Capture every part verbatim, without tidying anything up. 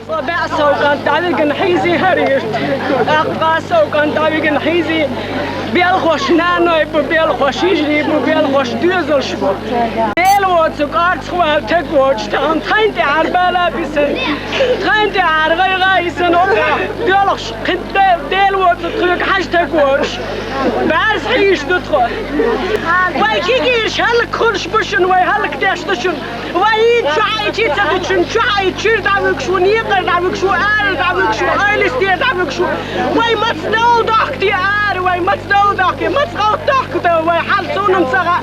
БӀе сов кӀант дӀавигна хьийзий хӀара юрт. ТӀаккха сов кӀант дӀавигна хьийзий. Белхош наной бу, белхош йижарий бу, белхош доьзалш бу. Дела воцург орцах вала таг воцуш, тахана тхайна тӀехьара бала бисина, тхайна тӀехьара гӀайгӀа йисина, оха доьлхуш кхин Дела воцург тхоьга хьажа таг воцуш. БӀаьрса хьийзаш ду тхо. Вай кегийраш хӀаллакьхуьлуш бу шуна, вай хӀаллакдеш ду шуна. Вай хӀинца чохь а ичи ца ду шуна, чохь а ичи чуьра дӀавуьгуш ву, некъара дӀавуьгуш ву, ара дӀавуьгуш ву, ойлистера дӀавуьгуш ву. Вай маца довла дохкуде ара, вай маца довла дохкуде, маца гӀовттадохкуде вай хьал цунна ца хаьа.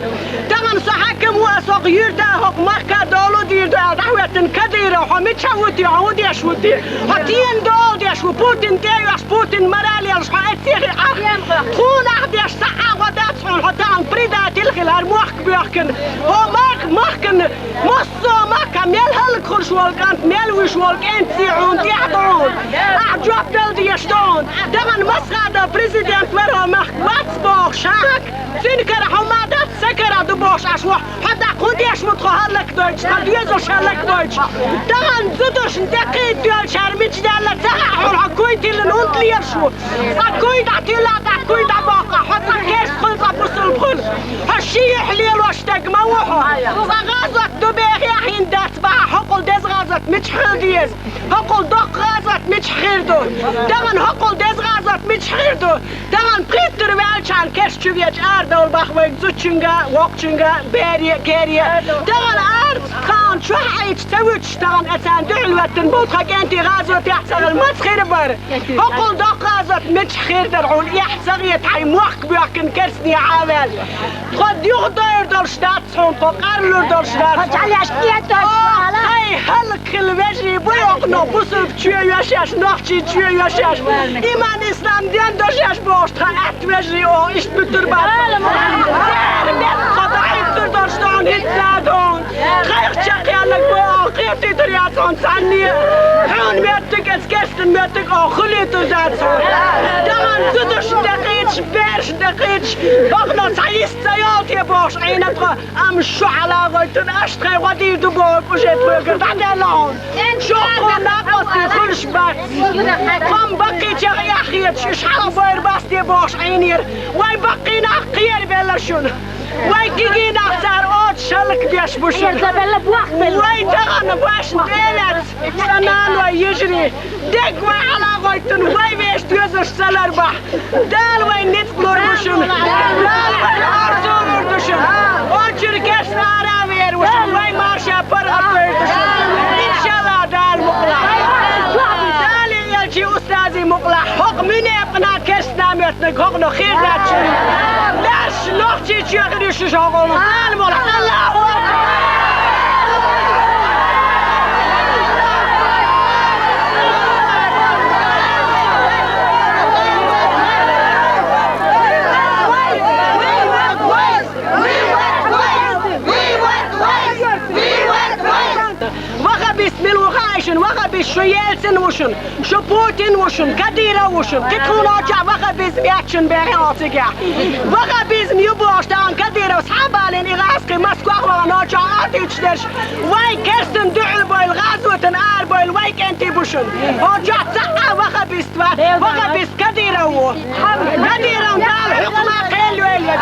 Тахана со хьаькам ву, ас хӀокху юьрта, хӀокху махка довла дийр ду аьлла дӀахӀоьттина Кадыров, хьо мичахь ву те, хьо хӀун деш ву те? Хьо тӀена довла деш ву, Путин тӀе а веш, Путин мораль елаш, хьо эццехь Ӏа. Тхуна ахь деш цхьа а гӀо дац хьуна, хьо тахана предатель хила, хӀара мохк боьхкина. ХӀо мах-, махкана Массо а махка мел хӀаллакьхуьлуш волу кӀант, мел вуьш волу кӀентий хьуна тӀехь ду хьуна. Ахь жоп дала дезаш ду хьуна. Тахана масхада президент вара хьо махка вац бохуш, хӀа? Цуьнан кара хьо ма дац, сан кара ду бохуш, аш ву. Хьо дӀа кху деш ву тхо хӀаллакдойтуш, тхан доьзалш хӀаллакдойтуш. Тахана зудашна тӀекхийда доьлчара мича даьлла ца хаьа хьуна, хьо куй тиллина хӀунда лелаш ву? Ткъа куй дӀатилла, тӀаккха куй дӀабоккха, хьо цкъа керста хуьлу, цкъа бусулба хуьлу. Хьо ши юьхь лелош стаг ма ву хьо. Цкъа гӀазот ду бехе а хӀинца дац бахьа, хӀокхул деза гӀазот мича хила деза? ХӀокхул доккха гӀазот мича хир ду? Тахана хӀокхул деза гӀазот мича хир ду? Тахана пхийттара ваьлчхьана керста чу веча арадовла бахьа вайга зудчуьнга, воккхачуьнга, бере а, кере а. Тахана ара тхана чохь Ӏийча ца вуьтуш, тахана а царна дуьхьал веттина болу тхан кӀентий гӀазотехь ца хила маца хир бара? ХӀокхул доккха гӀазот мичахь хир дара хьуна, эхь ца хета хьайн мохк боьхкина керстне Ӏа а ваьлла. Тхо юхадойр долуш дац хьуна, тхо къарлур долуш дац хьуна. Хьайн хӀаллакьхила вежарий бу оха, бусулба чоь йоьшеш, нохчий чоь йоьшеш, иман, ислам, ден дожеш бохуш тхан атта вежарий оха, иштта буьтур бац. Цара мел тхо дӀахӀиттур долуш ду хьуна, хӀинца а ду хьуна. Тхайх чекхъяьлларг бу оха, кхетийтур яц хьуна цхьанне. Хьуна моьттиг, эцу керстан моьттиг оха хуьлуьйтур дац хьуна. Тахана зудашна тӀекхийдаш, берашна тӀекхийдаш, бахана цхьа йист ца йолу те бохуш Ӏийна тхо, амма шу хьала а гӀойтуна, аша тхайн гӀо дийр ду бохург уже тхоьгара дӀадаьлла хьуна. Шу тхуна накъостий хуьлуш бац. Тхо-м баккхийчех эхь хеташ, уьш хьалха бойр бац те бохуш Ӏийнера. Вай баккхий нах кхерабелла шуна. Вай кегий нах цара оцу шаллак беш бу шуна. Вай тахана башна тӀе а лаьцна, сан наной, йижарий, дерг вай хьала а гӀойтуна, вай вешан доьзалш ца ларбахь. Дала вайн ницкъ лур бу шуна. Дала вайн орцо лур ду шуна. Очуьра керста ара а вер ву шуна. Вай марша паргӀат вер ду шуна. Иншалла, Дала мукъалахь. Дала элчий устазий мукъалахь. ХӀокху муьнепкъана керстна моьттинарг хӀокхунах хир дац шуна. Дарш нохчий чоь хир ю шу хӀокхунах. Дала мукъалахь. Аллаху акбар! Вахабист мила ву хаьий шуна? Вахабист шу Ельцин ву шуна, шу Путин ву шуна, Кадыров ву шуна. Кхин тхуна чохь вахабизм яц шуна бехе оцигехь. Вахабизм ю бохуш тахана Кадыров схьабалийна и гӀазкхий Москвах вахана чохь а дуьйцуш дерш. Вай керстан дуьхьал бойла, гӀазотан ара бойла, вай кӀентий бу шуна. Хьо чохь цхьа а вахабист вац, вахабист Кадыров ву. Кадыровн Дала хьукма кхел йойла.